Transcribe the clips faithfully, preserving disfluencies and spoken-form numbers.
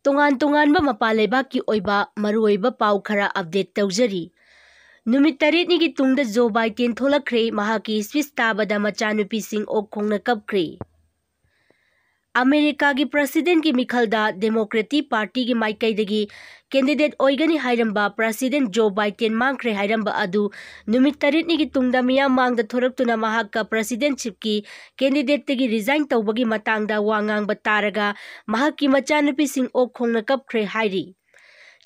ꯇꯣꯉꯥꯟ ꯇꯣꯉꯥꯟꯕ ꯃꯄꯥꯟ ꯂꯩꯕꯥꯛꯀꯤ ꯑꯣꯏꯕ ꯃꯔꯨꯑꯣꯏꯕ ꯄꯥꯎ ꯈꯔ update ꯇꯧꯖꯔꯤ꯫ ꯅꯨꯃꯤꯠ ꯇꯔꯦꯠꯅꯤꯒꯤ ꯇꯨꯡꯗ ꯖꯣ ꯕꯥꯏꯗꯦꯟ ꯊꯣꯛꯂꯛꯈ꯭ꯔꯦ, ꯃꯍꯥꯛꯀꯤ speech ꯇꯥꯕꯗ ꯃꯆꯥꯅꯨꯄꯤꯁꯤꯡ ꯑꯣꯛ ꯈꯣꯡꯅ ꯀꯞꯈ꯭ꯔꯦ꯫ ꯑꯃꯦꯔꯤꯀꯥꯒꯤ presidentꯀꯤ ꯃꯤꯈꯜꯗ Democratic Partyꯒꯤ ꯃꯥꯏꯀꯩꯗꯒꯤ candidate ꯑꯣꯏꯒꯅꯤ ꯍꯥꯏꯔꯝꯕ President ꯖꯣ ꯕꯥꯏꯗꯦꯟ ꯃꯥꯡꯈ꯭ꯔꯦ ꯍꯥꯏꯔꯝꯕ ꯑꯗꯨ ꯅꯨꯃꯤꯠ ꯇꯔꯦꯠꯅꯤꯒꯤ ꯇꯨꯡꯗ ꯃꯤꯌꯥꯝ ꯃꯥꯡꯗ ꯊꯣꯔꯛꯇꯨꯅ ꯃꯍꯥꯛꯀ presidentshipꯀꯤ candidateꯇꯒꯤ resign ꯇꯧꯕꯒꯤ ꯃꯇꯥꯡꯗ ꯋꯥ ꯉꯥꯡꯕ ꯇꯥꯔꯒ ꯃꯍꯥꯛꯀꯤ ꯃꯆꯥꯅꯨꯄꯤꯁꯤꯡ ꯑꯣꯛ ꯈꯣꯡꯅ ꯀꯞꯈ꯭ꯔꯦ ꯍꯥꯏꯔꯤ꯫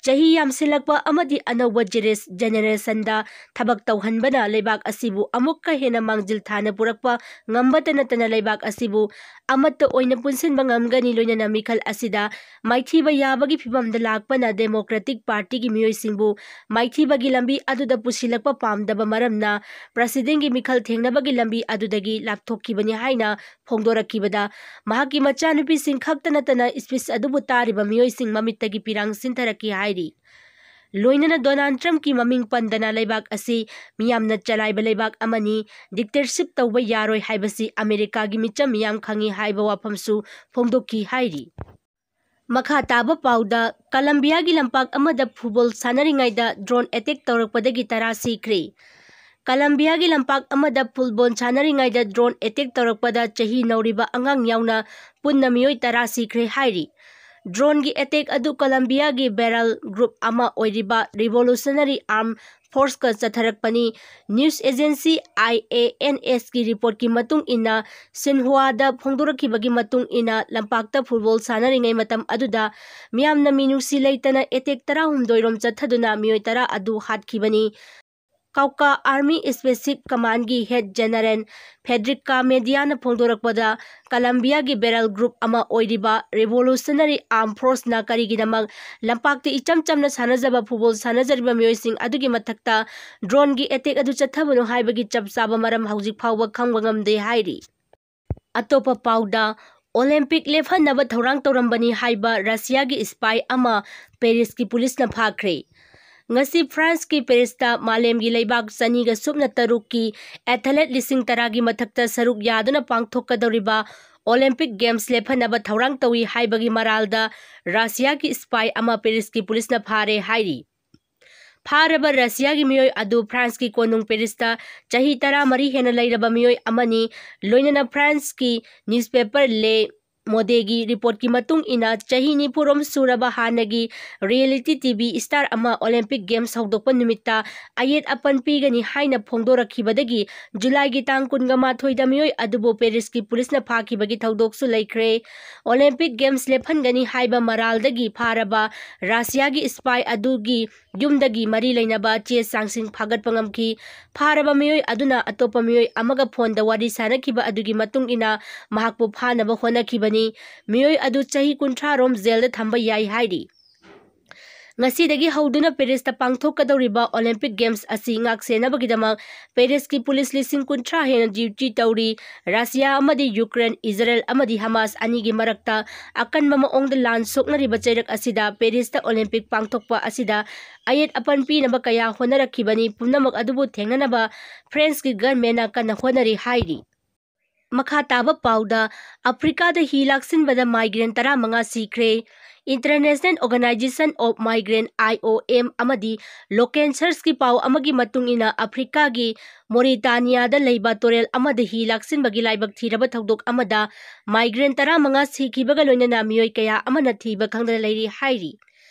ꯆꯍꯤ ꯌꯥꯝꯁꯤꯜꯂꯛꯄ ꯑꯃꯗꯤ ꯑꯅꯧꯕ ꯖꯦꯔꯦꯁ-, generationꯗ ꯊꯕꯛ ꯇꯧꯍꯟꯕꯅ ꯂꯩꯕꯥꯛ ꯑꯁꯤꯕꯨ ꯑꯃꯨꯛꯀ ꯍꯦꯟꯅ ꯃꯥꯡꯖꯤꯜ ꯊꯥꯅ ꯄꯨꯔꯛꯄ ꯉꯝꯕꯇ ꯅꯠꯇꯅ ꯂꯩꯕꯥꯛ ꯑꯁꯤꯕꯨ ꯑꯃꯠꯇ ꯑꯣꯏꯅ ꯄꯨꯟꯁꯤꯟꯕ ꯉꯝꯒꯅꯤ꯫ ꯂꯣꯏꯅꯅ ꯃꯤꯈꯜ ꯑꯁꯤꯗ ꯃꯥꯏꯊꯤꯕ ꯌꯥꯕꯒꯤ ꯐꯤꯚꯝꯗ ꯂꯥꯛꯄꯅ Democratic Partyꯒꯤ ꯃꯤꯑꯣꯏꯁꯤꯡꯕꯨ ꯃꯥꯏꯊꯤꯕꯒꯤ ꯂꯝꯕꯤ ꯑꯗꯨꯗ ꯄꯨꯁꯤꯜꯂꯛꯄ ꯄꯥꯝꯗꯕ ꯃꯔꯝꯅ presidentꯀꯤ ꯃꯤꯈꯜ ꯊꯦꯡꯅꯕꯒꯤ ꯂꯝꯕꯤ ꯑꯗꯨꯗꯒꯤ ꯂꯥꯞꯊꯣꯛꯈꯤꯕꯅꯤ ꯍꯥꯏꯅ ꯐꯣꯡꯗꯣꯔꯛꯈꯤꯕꯗ ꯃꯍꯥꯛꯀꯤ ꯃꯆꯥꯅꯨꯄꯤꯁꯤꯡ ꯈꯛꯇ ꯅꯠꯇꯅ speech ꯑꯗꯨꯕꯨ ꯇꯥꯔꯤꯕ ꯃꯤꯑꯣꯏꯁꯤꯡ ꯃꯃꯤꯠꯇꯒꯤ ꯄꯤꯔꯥꯡ ꯁꯤꯟꯊꯔꯛꯈꯤ ꯍꯥꯏꯔꯤ꯫ ꯂꯣꯏꯅꯅ Donald Trumpꯀꯤ ꯃꯃꯤꯡ ꯄꯟꯗꯅ ꯂꯩꯕꯥꯛ ꯑꯁꯤ ꯃꯤꯌꯥꯝꯅ ꯆꯂꯥꯏꯕ ꯂꯩꯕꯥꯛ ꯑꯃꯅꯤ, dictatorship ꯇꯧꯕ ꯌꯥꯔꯣꯏ ꯍꯥꯏꯕꯁꯤ ꯑꯃꯦꯔꯤꯀꯥꯒꯤ ꯃꯤꯆꯝ ꯃꯤꯌꯥꯝ ꯈꯪꯏ ꯍꯥꯏꯕ ꯋꯥꯐꯝꯁꯨ ꯐꯣꯡꯗꯣꯛꯈꯤ ꯍꯥꯏꯔꯤ꯫ ꯃꯈꯥ ꯇꯥꯕ ꯄꯥꯎꯗ, ꯀꯂꯝꯕꯤꯌꯥꯒꯤ ꯂꯝꯄꯥꯛ ꯑꯃꯗ football ꯁꯥꯟꯅꯔꯤꯉꯩꯗ drone attack ꯇꯧꯔꯛꯄꯗꯒꯤ ꯇꯔꯥ ꯁꯤꯈ꯭ꯔꯦ꯫ ꯀꯂꯝꯕꯤꯌꯥꯒꯤ ꯂꯝꯄꯥꯛ ꯑꯃꯗ football ꯁꯥꯟꯅꯔꯤꯉꯩꯗ drone attack ꯇꯧꯔꯛꯄꯗ ꯆꯍꯤ ꯅꯧꯔꯤꯕ ꯑꯉꯥꯡ ꯌꯥꯎꯅ ꯄꯨꯟꯅ ꯃꯤꯑꯣꯏ ꯇꯔꯥ ꯁꯤꯈ꯭ꯔꯦ ꯍꯥꯏꯔꯤ꯫ Droneꯒꯤ attack ꯑꯗꯨ ꯀꯂꯝꯕꯤꯌꯥꯒꯤ Beral group ꯑꯃ ꯑꯣꯏꯔꯤꯕ Revolutionary Armed Forceꯀ ꯆꯠꯊꯔꯛꯄꯅꯤ꯫ News agency I A N Sꯀꯤ reportꯀꯤ ꯃꯇꯨꯡ ꯏꯟꯅ, Xinhuaꯗ ꯐꯣꯡꯗꯣꯔꯛꯈꯤꯕꯒꯤ ꯃꯇꯨꯡ ꯏꯟꯅ, ꯂꯝꯄꯥꯛꯇ football ꯁꯥꯟꯅꯔꯤꯉꯩ ꯃꯇꯝ ꯑꯗꯨꯗ ꯃꯤꯌꯥꯝꯅ ꯃꯤꯅꯨꯡꯁꯤ ꯂꯩꯇꯅ attack ꯇꯔꯥꯍꯨꯝꯗꯣꯏ ꯔꯣꯝ ꯆꯠꯊꯗꯨꯅ ꯃꯤꯑꯣꯏ ꯇꯔꯥ ꯑꯗꯨ ꯍꯥꯠꯈꯤꯕꯅꯤ꯫ Cauca Army Specific Commandꯒꯤ head general Federica Mediaꯅ ꯐꯣꯡꯗꯣꯔꯛꯄꯗ, ꯀꯂꯝꯕꯤꯌꯥꯒꯤ Beral group ꯑꯃ ꯑꯣꯏꯔꯤꯕ Revolutionary Armed Forceꯅ ꯀꯔꯤꯒꯤꯗꯃꯛ ꯂꯝꯄꯥꯛꯇ ꯏꯆꯝ ꯆꯝꯅ ꯁꯥꯟꯅꯖꯕ football ꯁꯥꯟꯅꯖꯔꯤꯕ ꯃꯤꯑꯣꯏꯁꯤꯡ ꯑꯗꯨꯒꯤ ꯃꯊꯛꯇ droneꯒꯤ attack ꯑꯗꯨ ꯆꯠꯊꯕꯅꯣ ꯍꯥꯏꯕꯒꯤ ꯆꯞ ꯆꯥꯕ ꯃꯔꯝ ꯍꯧꯖꯤꯛ ꯐꯥꯎꯕ ꯈꯪꯕ ꯉꯝꯗꯦ ꯍꯥꯏꯔꯤ꯫ ꯑꯇꯣꯞꯄ ꯄꯥꯎꯗ, Olympic ꯂꯦꯞꯍꯟꯅꯕ ꯊꯧꯔꯥꯡ ꯇꯧꯔꯝꯕꯅꯤ ꯍꯥꯏꯕ Russiaꯒꯤ spy ꯑꯃ Parisꯀꯤ policeꯅ ꯐꯥꯈ꯭ꯔꯦ꯫ ꯉꯁꯤ Franceꯀꯤ Parisꯇ ꯃꯥꯂꯦꯝꯒꯤ ꯂꯩꯕꯥꯛ ꯆꯅꯤꯒ ꯁꯨꯞꯅ ꯇꯔꯨꯛꯀꯤ athlete ꯂꯤꯁꯤꯡ ꯇꯔꯥꯒꯤ ꯃꯊꯛꯇ ꯁꯔꯨꯛ ꯌꯥꯗꯨꯅ ꯄꯥꯡꯊꯣꯛꯀꯗꯧꯔꯤꯕ ꯑꯣꯂꯦꯝꯄꯤꯛ ꯒꯦꯝꯁ ꯂꯦꯞꯍꯟꯅꯕ ꯊꯧꯔꯥꯡ ꯇꯧꯏ ꯍꯥꯏꯕꯒꯤ ꯃꯔꯥꯜꯗ ꯔꯁꯤꯌꯥꯒꯤ ꯁ꯭ꯄꯥꯏ ꯑꯃ ꯄꯦꯔꯤꯁꯀꯤ ꯄꯨꯂꯤꯁꯅ ꯐꯥꯔꯦ ꯍꯥꯏꯔꯤ꯫ ꯐꯥꯔꯕ ꯔꯁꯤꯌꯥꯒꯤ ꯃꯤꯑꯣꯏ ꯑꯗꯨ ꯐ꯭ꯔꯥꯟꯁꯀꯤ ꯀꯣꯅꯨꯡ ꯄꯦꯔꯤꯁꯇ ꯆꯍꯤ ꯇꯔꯥꯃꯔꯤ ꯍꯦꯟꯅ ꯂꯩꯔꯕ ꯃꯤꯑꯣꯏ ꯑꯃꯅꯤ꯫ ꯂꯣꯏꯅꯅ ꯐ꯭ꯔꯥꯟꯁꯀꯤ ꯅ꯭ꯌꯨꯁꯄꯦꯄꯔ ꯂꯦ ꯃꯣꯗꯦꯒꯤ ꯔꯤꯄꯣꯔꯠꯀꯤ ꯃꯇꯨꯡ ꯏꯟꯅ, ꯆꯍꯤ ꯅꯤꯐꯨꯔꯣꯝ ꯁꯨꯔꯕ ꯍꯥꯟꯅꯒꯤ ꯔꯤꯌꯦꯂꯤꯇꯤ ꯇꯤ ꯚꯤ ꯁ꯭ꯇꯥꯔ ꯑꯃ ꯑꯣꯂꯦꯝꯄꯤꯛ ꯒꯦꯝꯁ ꯍꯧꯗꯣꯛꯄ ꯅꯨꯃꯤꯠꯇ ꯑꯌꯦꯠ ꯑꯄꯟ ꯄꯤꯒꯅꯤ ꯍꯥꯏꯅ ꯐꯣꯡꯗꯣꯔꯛꯈꯤꯕꯗꯒꯤ ꯖꯨꯂꯥꯏꯒꯤ ꯇꯥꯡ ꯀꯨꯟꯒ ꯃꯥꯊꯣꯏꯗ ꯃꯤꯑꯣꯏ ꯑꯗꯨꯕꯨ ꯄꯦꯔꯤꯁꯀꯤ ꯄꯨꯂꯤꯁꯅ ꯐꯥꯈꯤꯕꯒꯤ ꯊꯧꯗꯣꯛꯁꯨ ꯂꯩꯈ꯭ꯔꯦ꯫ ꯑꯣꯂꯦꯝꯄꯤꯛ ꯒꯦꯝꯁ ꯂꯦꯞꯍꯟꯒꯅꯤ ꯍꯥꯏꯕ ꯃꯔꯥꯜꯗꯒꯤ ꯐꯥꯔꯕ ꯔꯁꯤꯌꯥꯒꯤ ꯁ꯭ꯄꯥꯏ ꯑꯗꯨꯒꯤ ꯌꯨꯝꯗꯒꯤ ꯃꯔꯤ ꯂꯩꯅꯕ ꯆꯦ ꯆꯥꯡꯁꯤꯡ ꯐꯥꯒꯠꯄ ꯉꯝꯈꯤ꯫ ꯐꯥꯔꯕ ꯃꯤꯑꯣꯏ ꯑꯗꯨꯅ ꯑꯇꯣꯞꯄ ꯃꯤꯑꯣꯏ ꯑꯃꯒ ꯐꯣꯟꯗ ꯋꯥꯔꯤ ꯁꯥꯅꯈꯤꯕ ꯑꯗꯨꯒꯤ ꯃꯇꯨꯡ ꯏꯟꯅ ꯃꯍꯥꯛꯄꯨ ꯐꯥꯅꯕ ꯍꯣꯠꯅꯈꯤꯕꯅꯤ꯫ ꯃꯤꯑꯣꯏ ꯑꯗꯨ ꯆꯍꯤ ꯀꯨꯟꯊ꯭ꯔꯥ ꯔꯣꯝ ꯖꯦꯜꯗ ꯊꯝꯕ ꯌꯥꯏ ꯍꯥꯏꯔꯤ꯫ ꯉꯁꯤꯗꯒꯤ ꯍꯧꯗꯨꯅ ꯄꯦꯔꯤꯁꯇ ꯄꯥꯡꯊꯣꯛꯀꯗꯧꯔꯤꯕ ꯑꯣꯂꯦꯝꯄꯤꯛ ꯒꯦꯝꯁ ꯑꯁꯤ ꯉꯥꯛꯁꯦꯟꯅꯕꯒꯤꯗꯃꯛ ꯄꯦꯔꯤꯁꯀꯤ ꯄꯨꯂꯤꯁ ꯂꯤꯁꯤꯡ ꯀꯨꯟꯊ꯭ꯔꯥ ꯍꯦꯟꯅ ꯗ꯭ꯌꯨꯇꯤ ꯇꯧꯔꯤ꯫ ꯔꯁꯤꯌꯥ ꯑꯃꯗꯤ ꯌꯨꯀ꯭ꯔꯦꯟ, ꯏꯖꯔꯦꯜ ꯑꯃꯗꯤ ꯍꯃꯥꯁ ꯑꯅꯤꯒꯤ ꯃꯔꯛꯇ ꯑꯀꯟꯕ ꯃꯑꯣꯡꯗ ꯂꯥꯟ ꯁꯣꯛꯅꯔꯤꯕ ꯆꯩꯔꯛ ꯑꯁꯤꯗ ꯄꯦꯔꯤꯁꯇ ꯑꯣꯂꯦꯝꯄꯤꯛ ꯄꯥꯡꯊꯣꯛꯄ ꯑꯁꯤꯗ ꯑꯌꯦꯠ ꯑꯄꯟ ꯄꯤꯅꯕ ꯀꯌꯥ ꯍꯣꯠꯅꯔꯛꯈꯤꯕꯅꯤ꯫ ꯄꯨꯝꯅꯃꯛ ꯑꯗꯨꯕꯨ ꯊꯦꯡꯅꯅꯕ ꯐ꯭ꯔꯦꯟꯁꯀꯤ ꯒꯟꯃꯦꯟꯅ ꯀꯟꯅ ꯍꯣꯠꯅꯔꯤ ꯍꯥꯏꯔꯤ꯫ ꯃꯈꯥ ꯇꯥꯕ ꯄꯥꯎꯗ, ꯑꯐ꯭ꯔꯤꯀꯥꯗ ꯍꯤ ꯂꯥꯛꯁꯤꯟꯕꯗ ꯃꯥꯏꯒ꯭ꯔꯦꯟ ꯇꯔꯥꯃꯉꯥ ꯁꯤꯈ꯭ꯔꯦ꯫ International Organization of Migrant, I O M, ꯑꯃꯗꯤ Local Searchꯀꯤ ꯄꯥꯎ ꯑꯃꯒꯤ ꯃꯇꯨꯡ ꯏꯟꯅ, ꯑꯐ꯭ꯔꯤꯀꯥꯒꯤ ꯃꯣꯔꯤꯇꯥꯅꯤꯌꯥꯗ ꯂꯩꯕ ꯇꯨꯔꯦꯜ ꯑꯃꯗ ꯍꯤ ꯂꯥꯛꯁꯤꯟꯕꯒꯤ ꯂꯥꯏꯕꯛ ꯊꯤꯔꯕ ꯊꯧꯗꯣꯛ ꯑꯃꯗ ꯃꯥꯏꯒ꯭ꯔꯦꯟ ꯇꯔꯥꯃꯉꯥ ꯁꯤꯈꯤꯕꯒ ꯂꯣꯏꯅꯅ ꯃꯤꯑꯣꯏ ꯀꯌꯥ ꯑꯃꯅ ꯊꯤꯕ ꯈꯪꯗꯅ ꯂꯩꯔꯤ ꯍꯥꯏꯔꯤ꯫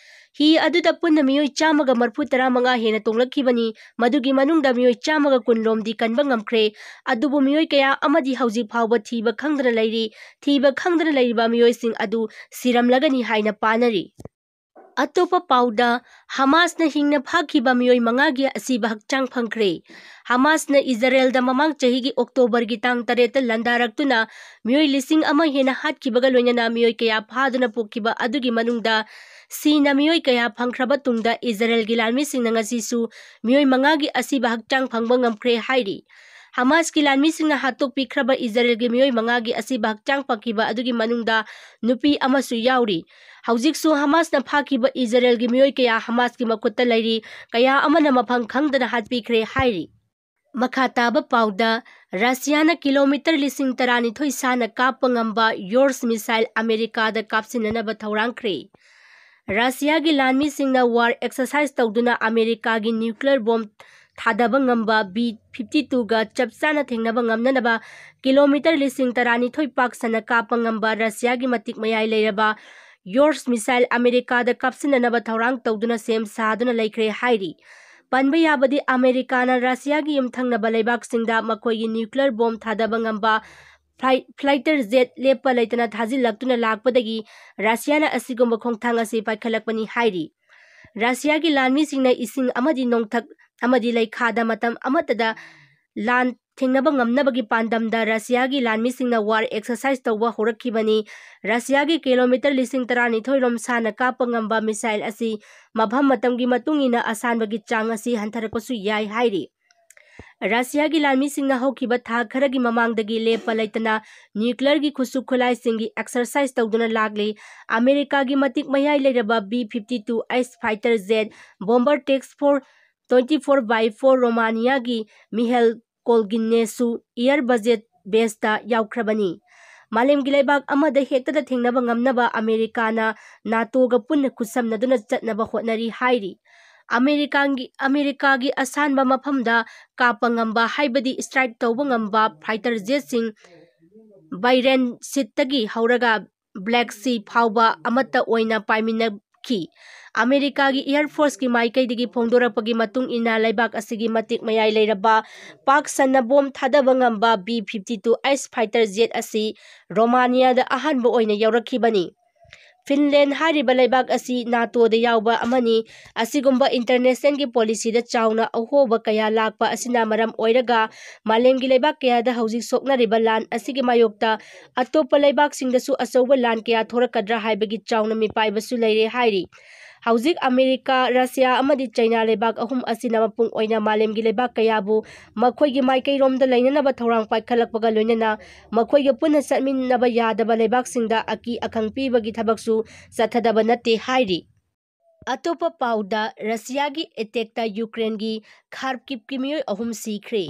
ꯍꯤ ꯑꯗꯨꯗ ꯄꯨꯟꯅ ꯃꯤꯑꯣꯏ ꯆꯥꯝꯃꯒ ꯃꯔꯤꯐꯨ ꯇꯔꯥꯃꯉꯥ ꯍꯦꯟꯅ ꯇꯣꯡꯂꯛꯈꯤꯕꯅꯤ꯫ ꯃꯗꯨꯒꯤ ꯃꯅꯨꯡꯗ ꯃꯤꯑꯣꯏ ꯆꯥꯝꯃꯒ ꯀꯨꯟ ꯔꯣꯝꯗꯤ ꯀꯟꯕ ꯉꯝꯈ꯭ꯔꯦ꯫ ꯑꯗꯨꯕꯨ ꯃꯤꯑꯣꯏ ꯀꯌꯥ ꯑꯃꯗꯤ ꯍꯧꯖꯤꯛ ꯐꯥꯎꯕ ꯊꯤꯕ ꯈꯪꯗꯅ ꯂꯩꯔꯤ꯫ ꯊꯤꯕ ꯈꯪꯗꯅ ꯂꯩꯔꯤꯕ ꯃꯤꯑꯣꯏꯁꯤꯡ ꯑꯗꯨ ꯁꯤꯔꯝꯂꯒꯅꯤ ꯍꯥꯏꯅ ꯄꯥꯅꯔꯤ꯫ ꯑꯇꯣꯞꯄ ꯄꯥꯎꯗ, ꯍꯃꯥꯁꯅ ꯍꯤꯡꯅ ꯐꯥꯈꯤꯕ ꯃꯤꯑꯣꯏ ꯃꯉꯥꯒꯤ ꯑꯁꯤꯕ ꯍꯛꯆꯥꯡ ꯐꯪꯈ꯭ꯔꯦ꯫ ꯍꯃꯥꯁꯅ ꯏꯖꯔꯦꯜꯗ ꯃꯃꯥꯡ ꯆꯍꯤꯒꯤ ꯑꯣꯛꯇꯣꯕꯔꯒꯤ ꯇꯥꯡ ꯇꯔꯦꯠꯇ ꯂꯥꯟꯗꯥꯔꯛꯇꯨꯅ ꯃꯤꯑꯣꯏ ꯂꯤꯁꯤꯡ ꯑꯃ ꯍꯦꯟꯅ ꯍꯥꯠꯈꯤꯕꯒ ꯂꯣꯏꯅꯅ ꯃꯤꯑꯣꯏ ꯀꯌꯥ ꯐꯥꯗꯨꯅ ꯄꯨꯈꯤꯕ ꯑꯗꯨꯒꯤ ꯃꯅꯨꯡꯗ ꯁꯤꯅ ꯃꯤꯑꯣꯏ ꯀꯌꯥ ꯐꯪꯈ꯭ꯔꯕ ꯇꯨꯡꯗ, ꯏꯖꯔꯦꯜꯒꯤ ꯂꯥꯟꯃꯤꯁꯤꯡꯅ ꯉꯁꯤꯁꯨ ꯃꯤꯑꯣꯏ ꯃꯉꯥꯒꯤ ꯑꯁꯤꯕ ꯍꯛꯆꯥꯡ ꯐꯪꯕ ꯉꯝꯈ꯭ꯔꯦ ꯍꯥꯏꯔꯤ꯫ ꯍꯃꯥꯁꯀꯤ ꯂꯥꯟꯃꯤꯁꯤꯡꯅ ꯍꯥꯠꯇꯣꯛꯄꯤꯈ꯭ꯔꯕ ꯏꯖꯔꯦꯜꯒꯤ ꯃꯤꯑꯣꯏ ꯃꯉꯥꯒꯤ ꯑꯁꯤꯕ ꯍꯛꯆꯥꯡ ꯐꯪꯈꯤꯕ ꯑꯗꯨꯒꯤ ꯃꯅꯨꯡꯗ ꯅꯨꯄꯤ ꯑꯃꯁꯨ ꯌꯥꯎꯔꯤ꯫ ꯍꯧꯖꯤꯛꯁꯨ ꯍꯃꯥꯁꯅ ꯐꯥꯈꯤꯕ ꯏꯖꯔꯦꯜꯒꯤ ꯃꯤꯑꯣꯏ ꯀꯌꯥ ꯍꯃꯥꯁꯀꯤ ꯃꯈꯨꯠꯇ ꯂꯩꯔꯤ, ꯀꯌꯥ ꯑꯃꯅ ꯃꯐꯝ ꯈꯪꯗꯅ ꯍꯥꯠꯄꯤꯈ꯭ꯔꯦ ꯍꯥꯏꯔꯤ꯫ ꯃꯈꯥ ꯇꯥꯕ ꯄꯥꯎꯗ, ꯔꯁꯤꯌꯥꯅ ꯀꯤꯂꯣꯃꯤꯇꯔ ꯂꯤꯁꯤꯡ ꯇꯔꯥꯅꯤꯊꯣꯏ ꯁꯥꯡꯅ ꯀꯥꯞꯄ ꯉꯝꯕ ꯌꯣꯔꯁ ꯃꯤꯁꯥꯏꯜ ꯑꯃꯦꯔꯤꯀꯥꯗ ꯀꯥꯞꯁꯤꯟꯅꯅꯕ ꯊꯧꯔꯥꯡꯈ꯭ꯔꯦ꯫ ꯔꯁꯤꯌꯥꯒꯤ ꯂꯥꯟꯃꯤꯁꯤꯡꯅ ꯋꯥꯔ ꯑꯦꯛꯁꯔꯁꯥꯏꯖ ꯇꯧꯗꯨꯅ ꯑꯃꯦꯔꯤꯀꯥꯒꯤ ꯅ꯭ꯌꯨꯀ꯭ꯂꯤꯌꯔ ꯕꯣꯝ ꯊꯥꯗꯕ ꯉꯝꯕ ꯕꯤ ꯐꯤꯐꯇꯤ ꯇꯨꯒ ꯆꯞ ꯆꯥꯅ ꯊꯦꯡꯅꯕ ꯉꯝꯅꯅꯕ ꯀꯤꯂꯣꯃꯤꯇꯔ ꯂꯤꯁꯤꯡ ꯇꯔꯥꯅꯤꯊꯣꯏ ꯄꯥꯛ ꯁꯟꯅ ꯀꯥꯞꯄ ꯉꯝꯕ ꯔꯁꯤꯌꯥꯒꯤ ꯃꯇꯤꯛ ꯃꯌꯥꯏ ꯂꯩꯔꯕ ꯌꯣꯔꯁ ꯃꯤꯁꯥꯏꯜ ꯑꯃꯦꯔꯤꯀꯥꯗ ꯀꯥꯞꯁꯤꯟꯅꯅꯕ ꯊꯧꯔꯥꯡ ꯇꯧꯗꯨꯅ ꯁꯦꯝ ꯁꯥꯗꯨꯅ ꯂꯩꯈ꯭ꯔꯦ ꯍꯥꯏꯔꯤ꯫ ꯄꯟꯕ ꯌꯥꯕꯗꯤ, ꯑꯃꯦꯔꯤꯀꯥꯅ ꯔꯁꯤꯌꯥꯒꯤ ꯌꯨꯝꯊꯪꯅꯕ ꯂꯩꯕꯥꯛꯁꯤꯡꯗ ꯃꯈꯣꯏꯒꯤ ꯅ꯭ꯌꯨꯀ꯭ꯂꯤꯌꯔ ꯕꯣꯝ ꯊꯥꯗꯕ ꯉꯝꯕ ꯐ꯭ꯂꯥꯏ-, ꯐ꯭ꯂꯥꯏꯇꯔ ꯖꯦꯠ ꯂꯦꯞꯄ ꯂꯩꯇꯅ ꯊꯥꯖꯤꯜꯂꯛꯇꯨꯅ ꯂꯥꯛꯄꯗꯒꯤ ꯔꯁꯤꯌꯥꯅ ꯑꯁꯤꯒꯨꯝꯕ ꯈꯣꯡꯊꯥꯡ ꯑꯁꯤ ꯄꯥꯏꯈꯠꯂꯛꯄꯅꯤ ꯍꯥꯏꯔꯤ꯫ ꯔꯁꯤꯌꯥꯒꯤ ꯂꯥꯟꯃꯤꯁꯤꯡꯅ ꯏꯁꯤꯡ ꯑꯃꯗꯤ ꯅꯣꯡꯊꯛ ꯑꯃꯗꯤ ꯂꯩꯈꯥꯗ ꯃꯇꯝ ꯑꯃꯠꯇꯗ ꯂꯥꯟ ꯊꯦꯡꯅꯕ ꯉꯝꯅꯕꯒꯤ ꯄꯥꯟꯗꯝꯗ ꯔꯁꯤꯌꯥꯒꯤ ꯂꯥꯟꯃꯤꯁꯤꯡꯅ ꯋꯥꯔ ꯑꯦꯛꯁꯔꯁꯥꯏꯖ ꯇꯧꯕ ꯍꯧꯔꯛꯈꯤꯕꯅꯤ꯫ ꯔꯁꯤꯌꯥꯒꯤ ꯀꯤꯂꯣꯃꯤꯇꯔ ꯂꯤꯁꯤꯡ ꯇꯔꯥꯅꯤꯊꯣꯏ ꯔꯣꯝ ꯁꯥꯡꯅ ꯀꯥꯞꯄ ꯉꯝꯕ ꯃꯤꯁꯥꯏꯜ ꯑꯁꯤ ꯃꯐꯝ ꯃꯇꯝꯒꯤ ꯃꯇꯨꯡ ꯏꯟꯅ ꯑꯁꯥꯟꯕꯒꯤ ꯆꯥꯡ ꯑꯁꯤ ꯍꯟꯊꯔꯛꯄꯁꯨ ꯌꯥꯏ ꯍꯥꯏꯔꯤ꯫ ꯔꯁꯤꯌꯥꯒꯤ ꯂꯥꯟꯃꯤꯁꯤꯡꯅ ꯍꯧꯈꯤꯕ ꯊꯥ ꯈꯔꯒꯤ ꯃꯃꯥꯡꯗꯒꯤ ꯂꯦꯞꯄ ꯂꯩꯇꯅ ꯅ꯭ꯌꯨꯀ꯭ꯂꯤꯌꯔꯒꯤ ꯈꯨꯠꯁꯨ ꯈꯨꯠꯂꯥꯏꯁꯤꯡꯒꯤ ꯑꯦꯛꯁꯔꯁꯥꯏꯖ ꯇꯧꯗꯨꯅ ꯂꯥꯛꯂꯤ꯫ ꯑꯃꯦꯔꯤꯀꯥꯒꯤ ꯃꯇꯤꯛ ꯃꯌꯥꯏ ꯂꯩꯔꯕ B fifty two S fighter jet bomber takes four twenty four by four ꯔꯣꯃꯥꯅꯤꯌꯥꯒꯤ ꯃꯤꯍꯦꯜ ꯀꯣꯜꯒꯤꯟꯅꯦꯁꯨ ꯏꯌꯔ ꯕꯖꯦꯠ ꯕꯦꯁꯇ ꯌꯥꯎꯈ꯭ꯔꯕꯅꯤ꯫ ꯃꯥꯂꯦꯝꯒꯤ ꯂꯩꯕꯥꯛ ꯑꯃꯗ ꯍꯦꯛꯇꯗ ꯊꯦꯡꯅꯕ ꯉꯝꯅꯕ ꯑꯃꯦꯔꯤꯀꯥꯅ ꯅꯥꯇꯣꯒ ꯄꯨꯟꯅ ꯈꯨꯠꯁꯝꯅꯗꯨꯅ ꯆꯠꯅꯕ ꯍꯣꯠꯅꯔꯤ ꯍꯥꯏꯔꯤ꯫ ꯑꯃꯦꯔꯤꯀꯥꯒꯤ, ꯑꯃꯦꯔꯤꯀꯥꯒꯤ ꯑꯁꯥꯟꯕ ꯃꯐꯝꯗ ꯀꯥꯞꯄ ꯉꯝꯕ, ꯍꯥꯏꯕꯗꯤ ꯁ꯭ꯇ꯭ꯔꯥꯏꯛ ꯇꯧꯕ ꯉꯝꯕ ꯐꯥꯏꯇꯔ ꯖꯦꯠꯁꯤꯡ ꯕꯥꯏꯔꯦꯟ ꯁꯤꯠꯇꯒꯤ ꯍꯧꯔꯒ ꯕ꯭ꯂꯦꯛ ꯁꯤ ꯐꯥꯎꯕ ꯑꯃꯠꯇ ꯑꯣꯏꯅ ꯄꯥꯏꯃꯤꯟꯅꯈꯤ꯫ ꯑꯃꯦꯔꯤꯀꯥꯒꯤ ꯏꯌꯔ ꯐꯣꯔꯁꯀꯤ ꯃꯥꯏꯀꯩꯗꯒꯤ ꯐꯣꯡꯗꯣꯔꯛꯄꯒꯤ ꯃꯇꯨꯡ ꯏꯟꯅ, ꯂꯩꯕꯥꯛ ꯑꯁꯤꯒꯤ ꯃꯇꯤꯛ ꯃꯌꯥꯏ ꯂꯩꯔꯕ ꯄꯥꯛ ꯁꯟꯅ ꯕꯣꯝ ꯊꯥꯗꯕ ꯉꯝꯕ B fifty two S fighter Z ꯑꯁꯤ ꯔꯣꯃꯥꯅꯤꯌꯥꯗ ꯑꯍꯥꯟꯕ ꯑꯣꯏꯅ ꯌꯧꯔꯛꯈꯤꯕꯅꯤ꯫ ꯐꯤꯟꯂꯦꯟ ꯍꯥꯏꯔꯤꯕ ꯂꯩꯕꯥꯛ ꯑꯁꯤ ꯅꯥꯇꯣꯗ ꯌꯥꯎꯕ ꯑꯃꯅꯤ꯫ ꯑꯁꯤꯒꯨꯝꯕ ꯏꯟꯇꯔꯅꯦꯁꯅꯦꯜꯒꯤ ꯄꯣꯂꯤꯁꯤꯗ ꯆꯥꯎꯅ ꯑꯍꯣꯕ ꯀꯌꯥ ꯂꯥꯛꯄ ꯑꯁꯤꯅ ꯃꯔꯝ ꯑꯣꯏꯔꯒ, ꯃꯥꯂꯦꯝꯒꯤ ꯂꯩꯕꯥꯛ ꯀꯌꯥꯗ ꯍꯧꯖꯤꯛ ꯁꯣꯛꯅꯔꯤꯕ ꯂꯥꯟ ꯑꯁꯤꯒꯤ ꯃꯥꯌꯣꯛꯇ ꯑꯇꯣꯞꯄ ꯂꯩꯕꯥꯛꯁꯤꯡꯗꯁꯨ ꯑꯆꯧꯕ ꯂꯥꯟ ꯀꯌꯥ ꯊꯣꯔꯛꯀꯗ꯭ꯔꯥ ꯍꯥꯏꯕꯒꯤ ꯆꯥꯎꯅ ꯃꯤꯄꯥꯏꯕꯁꯨ ꯂꯩꯔꯦ ꯍꯥꯏꯔꯤ꯫ ꯍꯧꯖꯤꯛ ꯑꯃꯦꯔꯤꯀꯥ, ꯔꯁꯤꯌꯥ ꯑꯃꯗꯤ ꯆꯩꯅꯥ ꯂꯩꯕꯥꯛ ꯑꯍꯨꯝ ꯑꯁꯤꯅ ꯃꯄꯨꯡ ꯑꯣꯏꯅ ꯃꯥꯂꯦꯝꯒꯤ ꯂꯩꯕꯥꯛ ꯀꯌꯥꯕꯨ ꯃꯈꯣꯏꯒꯤ ꯃꯥꯏꯀꯩꯔꯣꯝꯗ ꯂꯩꯅꯅꯕ ꯊꯧꯔꯥꯡ ꯄꯥꯏꯈꯠꯂꯛꯄꯒ ꯂꯣꯏꯅꯅ, ꯃꯈꯣꯏꯒ ꯄꯨꯟꯅ ꯆꯠꯃꯤꯟꯅꯕ ꯌꯥꯗꯕ ꯂꯩꯕꯥꯛꯁꯤꯡꯗ ꯑꯀꯤ ꯑꯈꯪ ꯄꯤꯕꯒꯤ ꯊꯕꯛꯁꯨ ꯆꯠꯊꯗꯕ ꯅꯠꯇꯦ ꯍꯥꯏꯔꯤ꯫ ꯑꯇꯣꯞꯄ ꯄꯥꯎꯗ, ꯔꯁꯤꯌꯥꯒꯤ ꯑꯦꯇꯦꯛꯇ ꯌꯨꯀ꯭ꯔꯦꯟꯒꯤ ꯈꯥꯔꯀꯤꯚꯀꯤ ꯃꯤꯑꯣꯏ ꯑꯍꯨꯝ ꯁꯤꯈ꯭ꯔꯦ꯫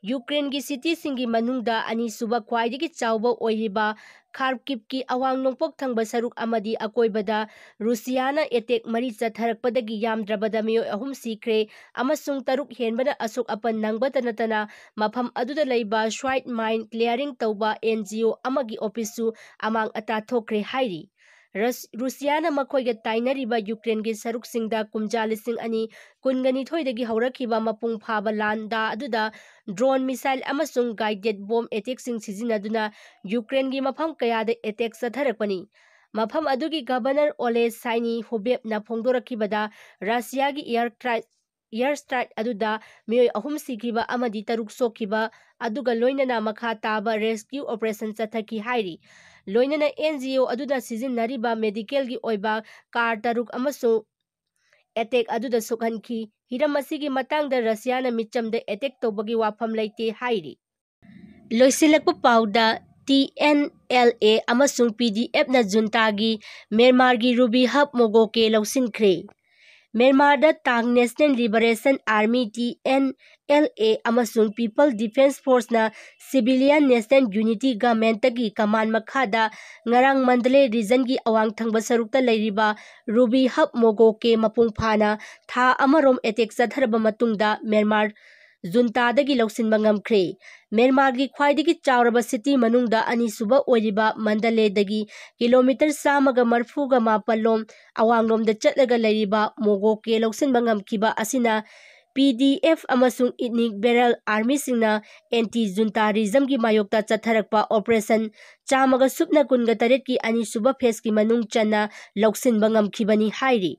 ꯌꯨꯀ꯭ꯔꯦꯟꯒꯤ ꯁꯤꯇꯤꯁꯤꯡꯒꯤ ꯃꯅꯨꯡꯗ ꯑꯅꯤꯁꯨꯕ ꯈ꯭ꯋꯥꯏꯗꯒꯤ ꯆꯥꯎꯕ ꯑꯣꯏꯔꯤꯕ ꯈꯥꯔꯀꯤꯚꯀꯤ ꯑꯋꯥꯡ ꯅꯣꯡꯄꯣꯛ ꯊꯪꯕ ꯁꯔꯨꯛ ꯑꯃꯗꯤ ꯑꯀꯣꯏꯕꯗ ꯔꯨꯁꯤꯌꯥꯅ ꯑꯦꯇꯦꯛ ꯃꯔꯤ ꯆꯠꯊꯔꯛꯄꯗꯒꯤ ꯌꯥꯝꯗ꯭ꯔꯕꯗ ꯃꯤꯑꯣꯏ ꯑꯍꯨꯝ ꯁꯤꯈ꯭ꯔꯦ ꯑꯃꯁꯨꯡ ꯇꯔꯨꯛ ꯍꯦꯟꯕꯅ ꯑꯁꯣꯛ ꯑꯄꯟ ꯅꯪꯕꯇ ꯅꯠꯇꯅ ꯃꯐꯝ ꯑꯗꯨꯗ ꯂꯩꯕ ꯁ꯭ꯋꯥꯏꯠ ꯃꯥꯏꯟ ꯀ꯭ꯂꯤꯌꯥꯔꯤꯡ ꯇꯧꯕ ꯑꯦꯟ ꯖꯤ ꯑꯣ ꯑꯃꯒꯤ ꯑꯣꯐꯤꯁꯁꯨ ꯑꯃꯥꯡ ꯑꯇꯥ ꯊꯣꯛꯈ꯭ꯔꯦ ꯍꯥꯏꯔꯤ꯫ ꯔꯁ-, ꯔꯨꯁꯤꯌꯥꯅ ꯃꯈꯣꯏꯒ ꯇꯥꯏꯅꯔꯤꯕ ꯌꯨꯀ꯭ꯔꯦꯟꯒꯤ ꯁꯔꯨꯛꯁꯤꯡꯗ ꯀꯨꯝꯖꯥ ꯂꯤꯁꯤꯡ ꯑꯅꯤ ꯀꯨꯟꯒ ꯅꯤꯊꯣꯏꯗꯒꯤ ꯍꯧꯔꯛꯈꯤꯕ ꯃꯄꯨꯡ ꯐꯥꯕ ꯂꯥꯟꯗ ꯑꯗꯨꯗ ꯗ꯭ꯔꯣꯟ, ꯃꯤꯁꯥꯏꯜ ꯑꯃꯁꯨꯡ ꯒꯥꯏꯗꯦꯗ ꯕꯣꯝ ꯑꯦꯇꯦꯛꯁꯤꯡ ꯁꯤꯖꯤꯟꯅꯗꯨꯅ ꯌꯨꯀ꯭ꯔꯦꯟꯒꯤ ꯃꯐꯝ ꯀꯌꯥꯗ ꯑꯦꯇꯦꯛ ꯆꯠꯊꯔꯛꯄꯅꯤ꯫ ꯃꯐꯝ ꯑꯗꯨꯒꯤ ꯒꯚꯔꯅꯔ ꯑꯣꯂꯦ ꯁꯥꯏꯅꯤ ꯍꯨꯕꯦꯞꯅ ꯐꯣꯡꯗꯣꯔꯛꯈꯤꯕꯗ ꯔꯁꯤꯌꯥꯒꯤ ꯑꯦꯌꯔ ꯇ꯭ꯔꯥꯏ-, ꯑꯦꯌꯔ ꯁ꯭ꯇ꯭ꯔꯥꯏꯛ ꯑꯗꯨꯗ ꯃꯤꯑꯣꯏ ꯑꯍꯨꯝ ꯁꯤꯈꯤꯕ ꯑꯃꯗꯤ ꯇꯔꯨꯛ ꯁꯣꯛꯈꯤꯕ ꯑꯗꯨꯒ ꯂꯣꯏꯅꯅ ꯃꯈꯥ ꯇꯥꯕ ꯔꯦꯁꯀ꯭ꯌꯨ ꯑꯣꯄꯔꯦꯁꯟ ꯆꯠꯊꯈꯤ ꯍꯥꯏꯔꯤ꯫ ꯂꯣꯏꯅꯅ ꯑꯦꯟ ꯖꯤ ꯑꯣ ꯑꯗꯨꯅ ꯁꯤꯖꯤꯟꯅꯔꯤꯕ ꯃꯦꯗꯤꯀꯦꯜꯒꯤ ꯑꯣꯏꯕ ꯀꯥꯔ ꯇꯔꯨꯛ ꯑꯃꯁꯨ ꯑꯦꯇꯦꯛ ꯑꯗꯨꯗ ꯁꯣꯛꯍꯟꯈꯤ꯫ ꯍꯤꯔꯝ ꯑꯁꯤꯒꯤ ꯃꯇꯥꯡꯗ ꯔꯁꯤꯌꯥꯅ ꯃꯤꯆꯝꯗ ꯑꯦꯇꯦꯛ ꯇꯧꯕꯒꯤ ꯋꯥꯐꯝ ꯂꯩꯇꯦ ꯍꯥꯏꯔꯤ꯫ ꯂꯣꯏꯁꯤꯜꯂꯛꯄ ꯄꯥꯎꯗ, ꯇꯤ ꯑꯦꯟ ꯑꯦꯜ ꯑꯦ ꯑꯃꯁꯨꯡ ꯄꯤ ꯗꯤ ꯑꯦꯐꯅ ꯖꯨꯟꯇꯥꯒꯤ ꯃ꯭ꯌꯥꯟꯃꯥꯔꯒꯤ ꯔꯨꯕꯤ ꯍꯕ ꯃꯣꯒꯣꯀꯦ ꯂꯧꯁꯤꯟꯈ꯭ꯔꯦ꯫ ꯃ꯭ꯌꯥꯟꯃꯥꯔꯗ Ta'ang national liberation army, T N L A, ꯑꯃꯁꯨꯡ ꯄꯤꯄꯜ ꯗꯤꯐꯦꯟꯁ ꯐꯣꯔꯁꯅ ꯁꯤꯚꯤꯂꯤꯌꯟ ꯅꯦꯁꯅꯦꯜ ꯌꯨꯅꯤꯇꯤ ꯒꯚꯔꯟꯃꯦꯟꯠꯇꯒꯤ ꯀꯃꯥꯟ ꯃꯈꯥꯗ ꯉꯔꯥꯡ ꯃꯟꯗꯂꯦ ꯔꯤꯖꯟꯒꯤ ꯑꯋꯥꯡ ꯊꯪꯕ ꯁꯔꯨꯛꯇ ꯂꯩꯔꯤꯕ ꯔꯨꯕꯤ ꯍꯕ ꯃꯣꯒꯣꯀꯦ ꯃꯄꯨꯡ ꯐꯥꯅ ꯊꯥ ꯑꯃꯔꯣꯝ ꯑꯦꯇꯦꯛ ꯆꯠꯊꯔꯕ ꯃꯇꯨꯡꯗ ꯃ꯭ꯌꯥꯟꯃꯥꯔ ꯖꯨꯟꯇꯥꯗꯒꯤ ꯂꯧꯁꯤꯟꯕ ꯉꯝꯈ꯭ꯔꯦ꯫ ꯃ꯭ꯌꯥꯟꯃꯥꯔꯒꯤ ꯈ꯭ꯋꯥꯏꯗꯒꯤ ꯆꯥꯎꯔꯕ ꯁꯤꯇꯤ ꯃꯅꯨꯡꯗ ꯑꯅꯤꯁꯨꯕ ꯑꯣꯏꯔꯤꯕ ꯃꯟꯗꯂꯦꯗꯒꯤ ꯀꯤꯂꯣꯃꯤꯇꯔ ꯆꯥꯝꯃꯒ ꯃꯔꯤꯐꯨꯒ ꯃꯥꯄꯜ ꯂꯣꯝ ꯑꯋꯥꯡꯂꯣꯝꯗ ꯆꯠꯂꯒ ꯂꯩꯔꯤꯕ ꯃꯣꯒꯣꯀꯦ ꯂꯧꯁꯤꯟꯕ ꯉꯝꯈꯤꯕ ꯑꯁꯤꯅ ꯄꯤ ꯗꯤ ꯑꯦꯐ ꯑꯃꯁꯨꯡ ꯏꯊꯅꯤꯛ ꯕꯦꯔꯦꯜ ꯑꯥꯔꯃꯤꯁꯤꯡꯅ ꯑꯦꯟꯇꯤ ꯖꯨꯟꯇꯥ ꯔꯤꯖꯝꯒꯤ ꯃꯥꯌꯣꯛꯇ ꯆꯠꯊꯔꯛꯄ ꯑꯣꯄꯔꯦꯁꯟ ꯆꯥꯝꯃꯒ ꯁꯨꯞꯅ ꯀꯨꯟꯒ ꯇꯔꯦꯠꯀꯤ ꯑꯅꯤꯁꯨꯕ ꯐꯦꯁꯀꯤ ꯃꯅꯨꯡ ꯆꯟꯅ ꯂꯧꯁꯤꯟꯕ ꯉꯝꯈꯤꯕꯅꯤ ꯍꯥꯏꯔꯤ꯫